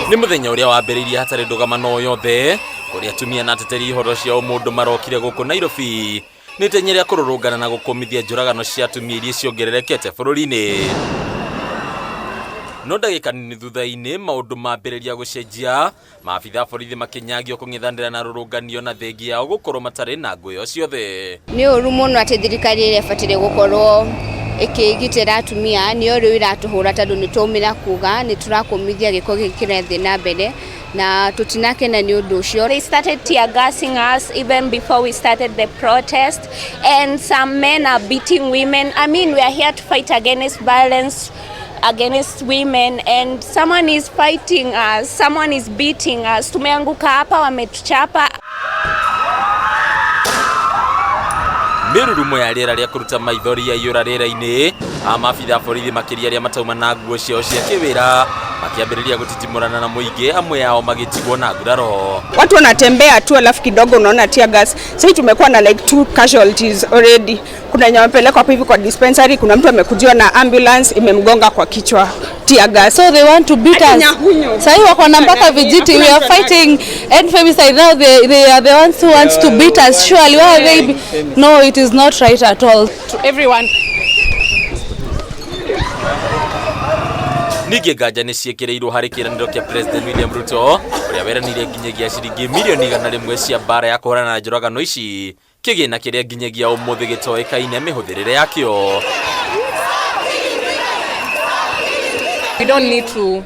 Nĩ mũthenya ũrĩa wambĩrĩirie hatarĩ ndũgamano o yothe, kũrĩa atumia na ateteri ihooto cia ũmũndũ marokire gũkũ Nairobi nĩ itanya rĩa kũrũrũngana na gũkũmithia njũragano cia atumia iria ciongererekete bũrũri-inĩ. No ndagĩka nini thutha-inĩ maũndũ mambĩrĩria gũcenjia, maabitha a borithi makĩnyagio kũng'ethanĩra na arũrũngani ona thengia yao gũkorwo matarĩ na ngũĩ o ciothe. Nĩ ũru mũno atĩ thirikari ĩrĩa ĩbataire gũkorwo ĩkĩgitĩra atumia nĩyo rĩu ĩratũhũra tondũ nĩ twaumĩra kuga nĩ tũrakũmithia gĩko gĩkĩ kĩrathiĩ na mbere na tũtinakena nĩ ũndũ ũcio. They started tear gassing us even before we started the protest and some men are beating women. I mean, we are here to fight against violence against women and someone is fighting us, someone is beating us. Tumeanguka hapa, wametuchapa. Mĩrurumo ya rĩera rĩa kũruta maithori yaiyũra rĩera-inĩ, a maabitha a borithi makĩria arĩa matauma na nguo ciao cia kĩwĩra makĩambĩrĩria gũtitimũrana na mũingĩ, amwe ao magĩtigwo na nguraro. Watu wanatembea tu alafu kidogo unaona tear gas. Sasa tumekuwa na like 2 casualties already. Kuna wenye wamepelekwa hapo hivi kwa dispensary, kuna mtu amekujiwa na ambulance imemgonga kwa kichwa tear gas. So they want to beat us. Sasa wako na mpaka vijiti. We are fighting end femicide now. They are the ones who want to beat us. Surely why are they? No, it is not right at all. To everyone. Ningĩ nganja nĩ ciĩkĩrĩirwo harĩ kĩĩranĩro kĩa President William Ruto ũrĩa weranĩire nginyagia ciringi mirioni 100 cia mbara ya kũhũrana na njũragano ici, kĩgĩna kĩrĩa nginyagia ũmũthĩ gĩtoĩkaine mĩhũthĩrĩre yakĩo. We don't need to,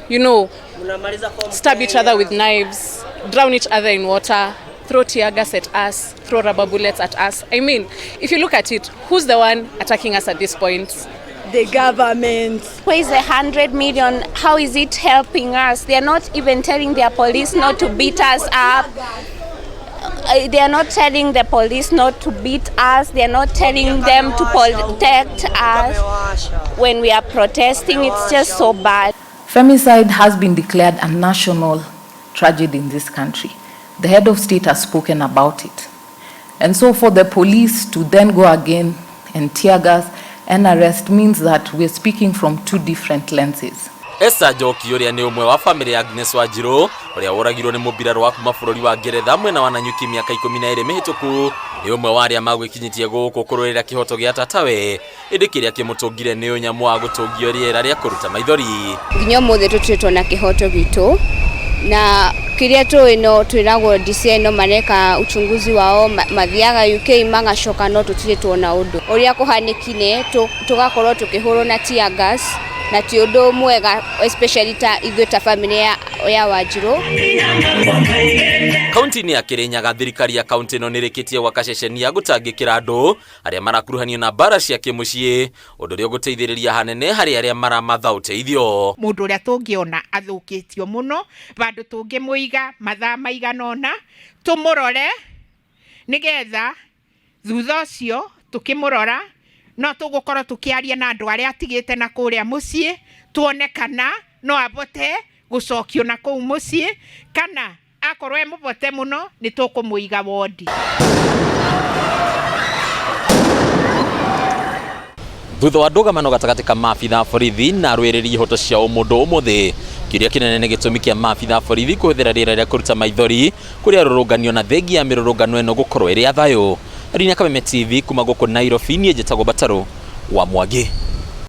stab each other with knives, drown each other in water, throw tear gas at us, throw rubber bullets at us. I mean, if you look at it, who's the one attacking us at this point? The government. Where is the 100 million? How is it helping us? They are not even telling their police not to beat us up. They are not telling the police not to beat us. They are not telling them to protect us when we are protesting. It's just so bad. Femicide has been declared a national tragedy in this country. The head of state has spoken about it. And so for the police to then go again and tear gas and arrest means that we're speaking from 2 different lenses. Esther Njoki ũrĩa nĩ ũmwe wa famĩlĩ ya Agnes Wanjiru ũrĩa woragirwo nĩ mũmbirarũ wa kuma bũrũri wa Ngeretha mwena wa Nanyuki mĩaka 12 mĩhĩtũku nĩ ũmwe wa arĩa magwĩkinyĩtie gũkũ kũrũĩrĩra kĩhoto gĩa tatawe, ĩndĩ kĩrĩa kĩmũtũngire nĩ ũnyamũ wa gũtũngio rĩera rĩa kũruta maithori. Nginya ũmũthĩ tũtirĩ tuona kĩhoto gitũ na kĩrĩa tũĩ no twĩragwo DCI no mareka uchunguzi wao, mathiaga UK magacoka, no tũtirĩ tuona ũndũ ũrĩa kũhanĩkire, tũgakorwo tũkĩhũrwo na tear gas na ti ũndũ mwega, especially ta ithuĩ ta family ya Wanjiru. Kaunti-inĩ ya Kirinyaga, thirikari ya kaunti ĩno nĩrĩkĩtie gwaka ceceni ya gũtangĩkĩra andũ arĩa marakuruhanio na mbara cia kĩmũciĩ, ũndũ ũrĩa ũgũteithĩrĩria hanene harĩ arĩa maramatha ũteithio. Mũndũ ũrĩa tũngĩona athũkĩtio mũno, vandũ tũngĩmũiga mathaa maigana ũna, tũmũrore nĩgetha thutha ũcio tũkĩmũrora no tũgũkorwo tũkĩaria na andũ arĩa atigĩte na kũrĩa mũciĩ, tuone kana no abote gũcokio na kũu mũciĩ, kana akorwo e mũbote mũno nĩ tũkũmũiga wodi. Thutha wa ndũgamano gatagatĩ ka maabitha a borithi na arũĩrĩri ihoto cia ũmũndũ ũmũthĩ, kĩũria kĩnene nĩ gĩtũmi kĩa maabitha a borithi kũhũthĩra rĩera rĩa kũruta maithori kũrĩ arũrũnganio na thengia ya mĩrũrũngano ĩno gũkorwo ĩrĩ ya thayũ. Arina Kameme TV kuma gũkũ Nairobi, niĩ njĩtagwo Batarũ wa Mwangi.